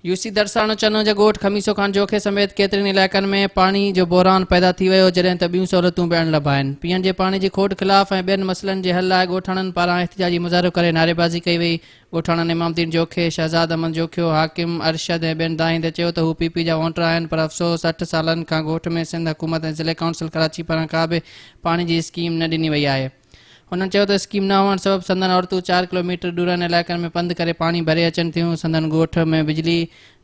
U سي درساڻو چنو جي ڳوٺ خميسو خان جوکي سميت ڪيترين علائقن ۾ پاڻي جو بحران پيدا ٿي ويو جڏهن ته ٻيون سهولتون به اڻلڀ آهن. پيئڻ جي پاڻي جي کوٽ خلاف ۽ ٻين مسئلن جي حل لاء ڳوٺاڻن پاران احتجاجي مظاهرو ڪري نعريبازي ڪئي وئي. ڳوٺاڻن امام الدين جوکي، شهزاد احمد جوکيو، حاڪم ارشد ۽ ٻين دانهيندي چيو ته هو پي پي جا وونٽر آهن پر افسوس اٺ سالن کان ڳوٺ ۾ سنڌ حڪومت ۽ ضلعي ڪائونسل ڪراچي پاران ڪا به پاڻي جي اسڪيم نه ڏني وئي آهي. هنن چيو ته اسڪيم نه هئڻ سبب سندن عورتون چار ڪلو ميٽر ڏورانهن علائقن ۾ پنڌ ڪري پاڻي ڀري اچن ٿيون، سندن ڳوٺ ۾ بجلي،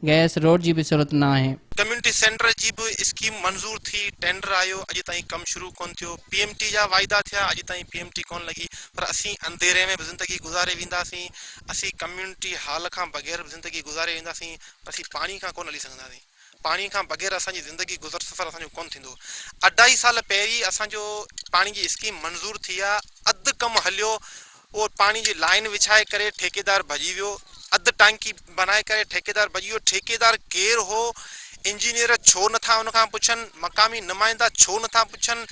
گئس، روڊ جي به سهولت نه آهي. ڪميونٽي سينٽر جي به اسڪيم منظور ٿي، ٽينڊر آيو، اڄ تائين ڪم شروع ڪونه ٿيو، پي ايم ٽي جا واعدا ٿيا، اڄ تائين پي ايم ٽي ڪونه لڳي، پر اسين انڌيري ۾ به زندگي گذاري وينداسين، اسين ڪميونٽي هال کان بغير به زندگي گذاري وينداسين، پر اسين پاڻي کان ڪونه هلي سگهنداسين. پاڻي کان بغير اسان جي زندگي گذر سفر اسان جو ڪونه ٿيندو. اڍائي سال پهرين اسان جو پاڻي جي اسڪيم منظور ٿي آ اڌ ڪم هليو اهو پاڻي جي لائين وڇائي ڪري ٺيڪيدار ڀڄي ويو اڌ ٽانڪي بنائي ڪري ٺيڪيدار ڀڄي ويو ٺيڪيدار ڪير هو انجنيئر ڇو نٿا ان کان پڇن مقامي نمائندا ڇو نٿا پڇن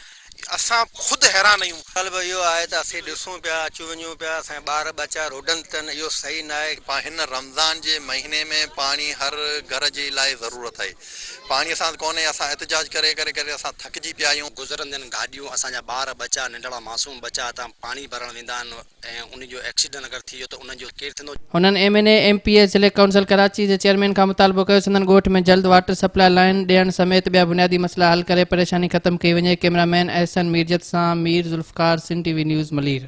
اسان خود حيران آهيون. مطلب اهو آهي ته اسين ڏسون پيا اچون وڃون پيا اسان جا ٻار ٻچا روڊن تي آهن اهو صحيح نه آهي. هن رمضان جي مهيني ۾ پاڻي هر گهر جي لاء ضرورت آهي پاڻي اسان وٽ ڪونهي اسان احتجاج ڪري ڪري ڪري اسان ٿڪجي پيا آهيون. گذرندين گاڏيون اسان جا ٻار ٻچا ننڍڙا معصوم ٻچا هتان پاڻي ڀرڻ ويندا آهن. ۽ انهن جو ايڪسيڊنٽ اگر ٿي ويو ته انهن جو ڪير ٿيندو. هنن M N A, M P A, ضلعي ڪائونسل ڪراچي جي چيئرمين کان مطالبو ڪيو سندن ڳوٺ ۾ جلد واٽر سپلاء لائين ڏيڻ سميت ٻيا بنيادي مسئلا حل ڪري پريشاني ختم ڪئي وڃي ڪئميرا مين احسن ميرجت سان Mir Zulfiqar Sindh T V news Malir.